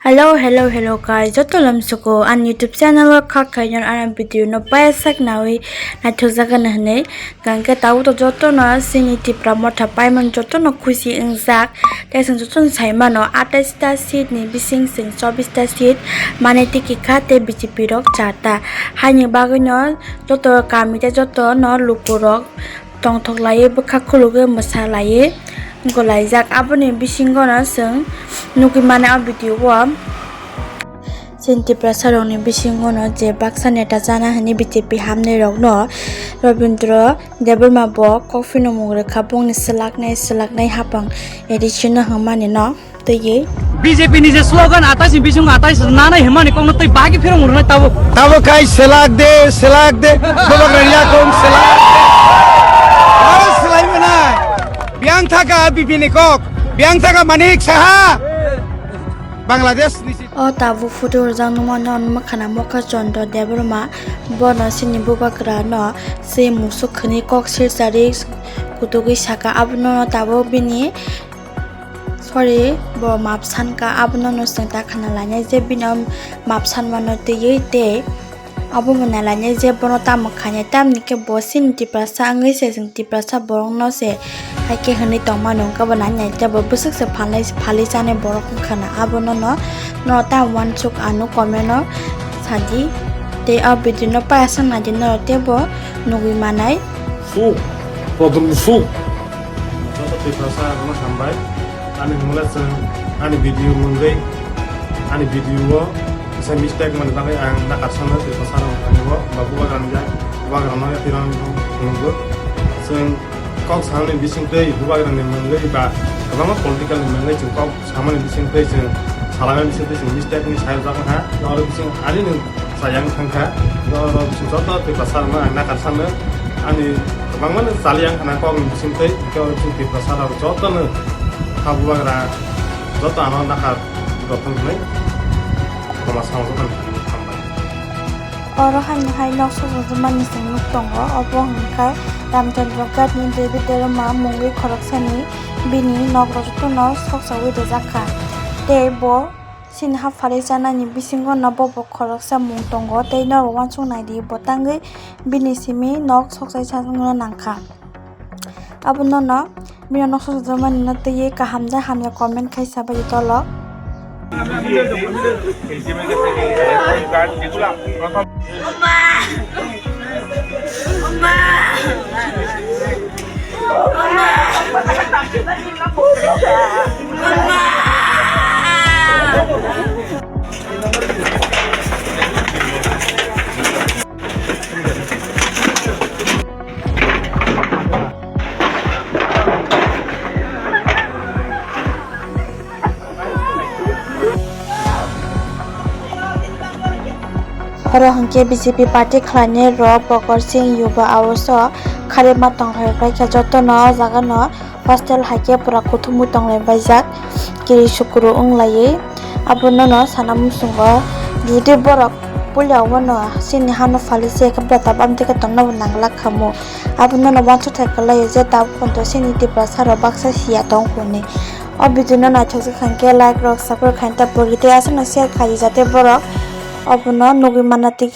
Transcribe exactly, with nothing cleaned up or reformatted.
Hello, hello, hello guys, joto lamsoko ani YouTube channel o kha khainor ani video no payasak nawi naithok jagana hinwi. Gangke tabo to joto no sini Tipra Motha paimani joto no khusi wngjak. Tei chwng joto no sai mano, atais ta seat ni bising chwng chobbish ta seat mane tiki kha tei B J P rok char ta. Haini bagwi no joto kami tei joto no lukurok tongthok laiwi bwkha khulugwi mwsa laiwi golaijak. Aboni bisingo no chwng nugwi mano o video o. Chini Tiprasa rokni bisingo no je baksa neta chana hinwi B J P hamnai rokno Rabindra Debbarma bo kok phino mung rwkha bongni swlaknai swlaknai hapang A D C no hwnmani no twiwi. B J P ni je slogan atais ni bising atais nanai hwnmani kokno twi bagi phirong rwnai tabuk. Tabuk khai selak de, selak de, bobak rangya kong selak de. Aro selai mana? Biang thaka B P ni kok, biang thaka Manik Saha. Bangladesh ni si- O tabuk photo rwjak nukmano, nukma khana Mokha Chandra Debbarma, bono chini bubagra no se musuk khwnwi kok sir chari kutugwi saka, abono tabuk bini sorry bo map sanka, abono no chwng ta khana lainai je bini map sanmano twiwi tei. Abo bo nalainai je bono tamo khainai, tamni khe bo chini Tiprasa wngwi se chwng Tiprasa borokno se hai khe hwnwi tongmani, wngkha bo nai nai tei bo bwswk se phalnai, phalwi chanai borok wngkha na. Abono no, no tamo uansuk ano comment o sadi tei o video no payasang naidi norok tei bo nugwi manai. Suk, kodom suk. Joto Tiprasa rokno hambai. Ani mungla chwng ani video mungwi ani video o kisa mistake mani bagwi ang nakar sano Tiprasa rok thani o ba bubagra ni jak bubagra no tirang nunggo. Chwng kok samani bising twi bubagra ni mungwi ba kwbangma political ni mungwi chwng kok samani bising twi chwng salai bising twi chwng mistake ni sayajak ha. Oro bising ani ni Sayang thangkha, oro joto Tiprasa rokno ang nakar sano, ani kwbangma no chali ang khana kok ni bising twi, hwnkhe oro chwng Tiprasa rok joto no kha bubagra joto ano nakar joto hwnwi khoma sao joto no hambai. Oro haino hai nok sojak mani chwng nuk tongo, obo hwnkhe Ramchandra Ghat ni David Debbarma mungwi khoroksani bini nok rok joto no soksawi rijak kha, tei bo Chini ha phalwi chanani bisingo no bo bo khoroksa mung tongo tei norok uansuk naidi bo tangwi bini simi nok sokchai sajwkno nangkha. Abono no bini nok sokchai jakmani no twiwi kaham ja hamya comment khai sabaidi tolo. Oro hwnkhe B J P party khlainai rok Bokor Singh Yuba Awas o kharima tongthai khlaikha, jotono o jagano hostel hai khe pura kuthumwi tonglai baijak, kiri sukuru wnglaiwi. Abono no sana muchungo, jodi borok puila obono chini hano phalwi se khe bwla tabuk amtwi khe tongna bo nang glak khamu. Abono no uansukthai kwlaio je tabuk poito chini Tiprasa rok baksa siya tong hwnwi. O video no naithok se khankhe like rok, subscribe khaina ta pori tei aswkno share khai di jate borok obono nugwi manna tei